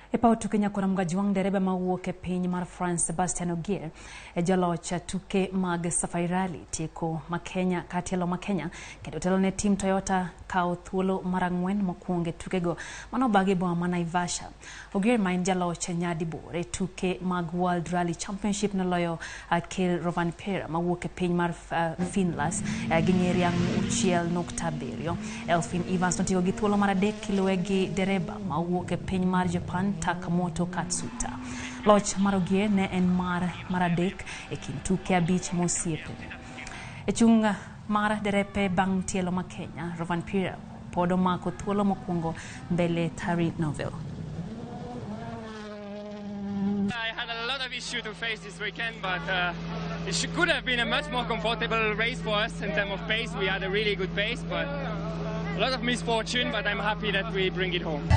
E paw tuke nyakora Mgajwang' dereba mawuok e piny mar France Sebastien Ogier e jaloch tuke mag Safari Rally tieko ma Kenya ka tielo ma Kenya kendo telo ne tim Toyota kawo thuolo mar ang'wen mokwongo e tukego manobagi e boma ma Naivasha. Ogier ma en jaloch nyadibor e tuke mag World Rally Championship noloyo Kale Rovanpera mawuok e piny mar Finland gi nyeri 6.7. Elfyn Evans notieko gi thuolo mar adek kiluwe gi dereba mawuok e piny mar Japan Takamoto Katsuta. Loch mar Ogier ne en mar adek e kind tuke abich mosiepo. E chung' mar derepe bang' tielo ma Kenya, Rovanpera pod omako thuolo mokwongo mbele Thierry Neuville. I had a lot of issues to face this weekend, but it could have been a much more comfortable race for us in terms of pace. We had a really good pace, but a lot of misfortune, but I'm happy that we bring it home.